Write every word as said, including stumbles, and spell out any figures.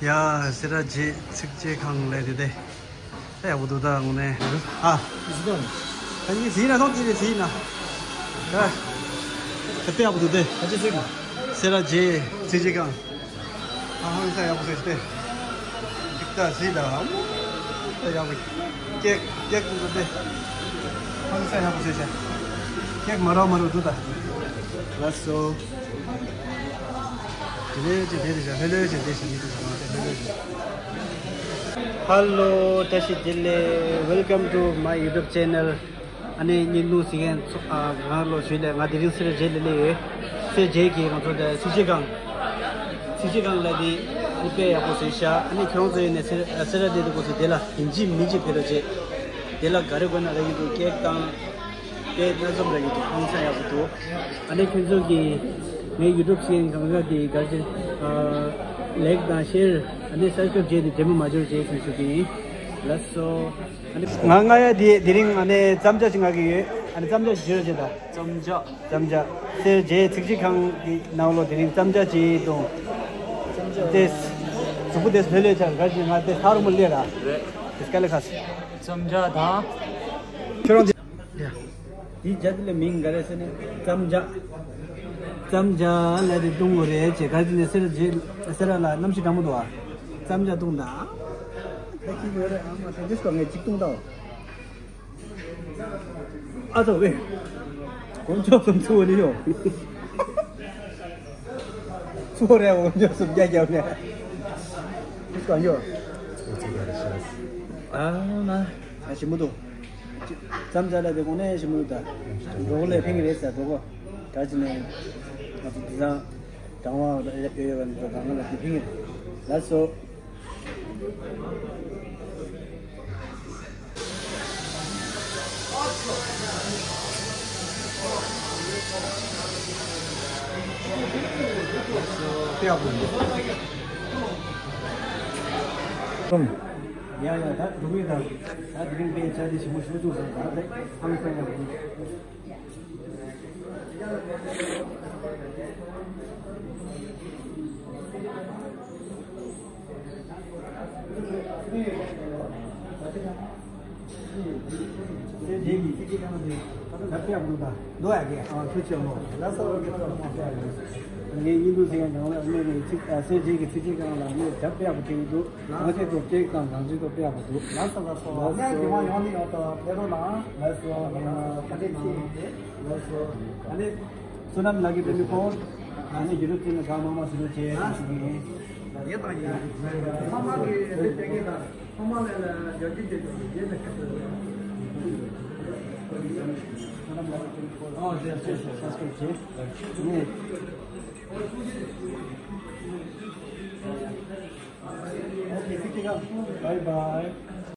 ཡ། སེ་ར་བྱེས་ཚིགས་བཅད་ཁང་ལ་དེ་དེ། ད་ཡག་པོ་འདུག་ད་དངོས་གནས། ཨ། ད་ངས་ཟིན་ན་ཐོག་དེ་རེད་ཟིན་ན། ད། ད་དཔེ་ཡག་པོ་འདུག་དེ། ད་ཅི་ཟེར་གི། སེ་ར་བྱེས་ཚིགས་བཅད་ཁང་། ཨ་ཧང་ས་ཡག་པོ་ཟེར་ཏེ། ཅིག་ད་ཟིན་ད། ད་ཡག་པོ། ཀེག་ཀེག་འདུག་དེ། ཧང་ས་ཡག་པོ་ཟེར་ཤག་ཀེག་མ་རག་མ་རག་འདུག་ད། ལགས་སོ། དེ་ལས་ཅི་དེ་རེད་ཤག་ལྷོད་ལྷོད་བྱས་བསྡད་ཤག་མི་འདུག་ཟེར་བ་དེ་ལྷོད་ལྷོད་བྱས། Hello, བཀྲ་ཤིས་བདེ་ལེགས། Welcome to my YouTube channel. ཨ་ནི་བརྙན་ཐུང་གཟིགས་མཁན་ཚོ། ཨ། ང་ལོ་ཞུས་ལས། ང་དེ་རིང་སེ་ར་བྱེས་ལ་སླེབས་ཡོད། སེ་ར་བྱེས་ཀྱི་ང་ཚོ་དེ་ཚིགས་བཅད་ཁང་། ཚིགས་བཅད་ཁང་ལ་དེ་ཨ་ནི་དཔེ་ཡག་པོ་བཟོས་ཤག་ཨ་ནི་ཁྱེད་རང་ཚོ་ཡིན་ནས་སེ་ར་སེ་ར་བྱེས་དེ་སྐོར་ཚོ་དེ་ལ་ཡིན་གཅིག་མིན་གཅིག་ཕེབས་རོགས་བྱེད། དེ་ལ་ག་རེ་དགོས་ན་རག་གི་འདུག་ཀེག་དང་། དེ་སྣ་འཛོམས་རག་གི་འདུག་ཧང་སང་ཡག་པོ་འདུག་ཨ་ནི་ཁྱེད་ཚོ་གིས་ངའི་YouTube་ཤེར་གང་ག་དེ་ག་ཅི། ཨ། ལེག་དང་ཤེར། ཨ་ནི་སབ་སི་ཀྲེབ་བྱས་ཏེ་འབྲལ་མ་མ་འབྱོར་བྱས་ཞུ་ཞུ་གི་ཡིན། ལགས་སོ། ཨ་ནི་ང་ང་ཡ་དེ་དེ་རིང་ཨ་ནི་བརྩམས་བྱ་ཞིག་མངགས་ཀྱི་ཡོད། ཨ་ནི་བརྩམས་བྱ་ཞིག་བརྗོད་རོགས་བྱེད་ད། བརྩམས་བྱ། བརྩམས་བྱ། སེ་ར་བྱེས་ཚིགས་བཅད་ཁང་གི་ནང་ལོགས་དེ་རིང་བརྩམས་བྱ་ཅིག་དང་། དེ། གཟུགས་པོ་དེ་ལྷོད་ལྷོད་བྱས་ག་ཅི། ང་དེ་ཧ་རུ་མོ་ལས་ར། རེད། དེ་སྐད་ལ་ཁ་ས། བརྩམས་བྱ་དང་། ཁྱོད་རང་དེ། ཡ། དེའི་རྒྱ་དེ་ལ་མིང་ག་རེ་ཟེར་ནས་བརྩམས་བྱ། བརྩམས་བྱ་ལ་དེ་བཏུང་དགོས་རེད་ཅེས་ག་ཅི་ནས་སེ་ར་བྱེས་སེ་ར་ལ་གནམ་གཤིས་གྲང་མོ་འདུག་ཨ། བརྩམས་བྱ་བཏུང་དང་། ད་ཁྱི་ཡོད་རེད་ཨ་མ་དེ་འདྲས་གོ་ངས་གཅིག་བཏུང་དང་། ཨ་ཚོ་ཝེ། དཀོན་མཆོག་གསུམ་ཚུགས་ནི་ཡོང་། ཚུགས་རེད་དཀོན་མཆོག་གསུམ་རྒྱ་རྒྱབ་ནས། ཨ་མ། ཨ་ཞིམ་པོ་འདུག་བརྩམས་བྱ་ལ་དེ་དངོས་གནས་ཞིམ་པོ་འདུག་ད་འགྲོ་གི་ལས་ཕན་གི་རེད་ཟེར་འགྲོ་གོ། ག་ཅི་ནས་ང་ཚོ་དེང་སང་གྲང་བ་ཡོད་ཡོད་པ་འདི་ཚོ་གང་ག་ལ་དེ་ཕན་གི་རེད། ལགས་སོ། ཡ་ཡ་ད་འགྲོ་གི་ཡིན་ད། ད་དེ་རིང་དཔེ་བྱ་དེ་ཞིམ་པོ་ཞིག་བཙུགས་སོང་ད་དེ་ཧང་སང་ཡག་པོ། ངས་བརྙན་ཐུང་གཟིགས་མཁན་གང་ལ་གནས་ནས་ཚིག་ཨ་སེ་ར་བྱེས་ཀྱི་ཚིགས་བཅད་ཁང་ལ་ངས་རྒྱབ་སྤེལ་ཡག་པོ་བྱེད་ཀྱི་འདུག་ང་ཚོས་ཐོག་ཅིག་དང་ང་ཚོའི་ཐོག་སྤེལ་ཡག་པོ་འདུག་ལགས་སོ་ལགས་སོ། ལགས་སོ། ངས་དེ་མ་ཡོང་ནི་ཡོང་དང་ཕེབས་རོགས་གནང་། ལགས་སོ། ཨ་ནི་ཕ་གི་ཆེ་ཡིན་ཏེ། ལགས་སོ། ཨ་ནི་བསོད་ནམས་ལགས་ཀྱི་དེ་ནི་ཕོར། ཨ་ནི་ཡུ་ཊུབ་ཅེ་ནལ་གང་མང་མང་ཞིག་ལ་བྱས་ཞུ་གི་ཡིན། ཡིན་དང་ཡིན། ཚང་མ་གི་དེ་བྱེད་ཀྱི་དང་ཚང་མ་ལ་ལ་རྒྱབ་སྐྱོར་བྱེད་དང་རྗེས་ལ་ཁ་ཐུག་ཨོ་ཟེར་ཟེར་ཟེར་ཟེར་ཟེར་ཟེར་ནས། Okay, bye bye.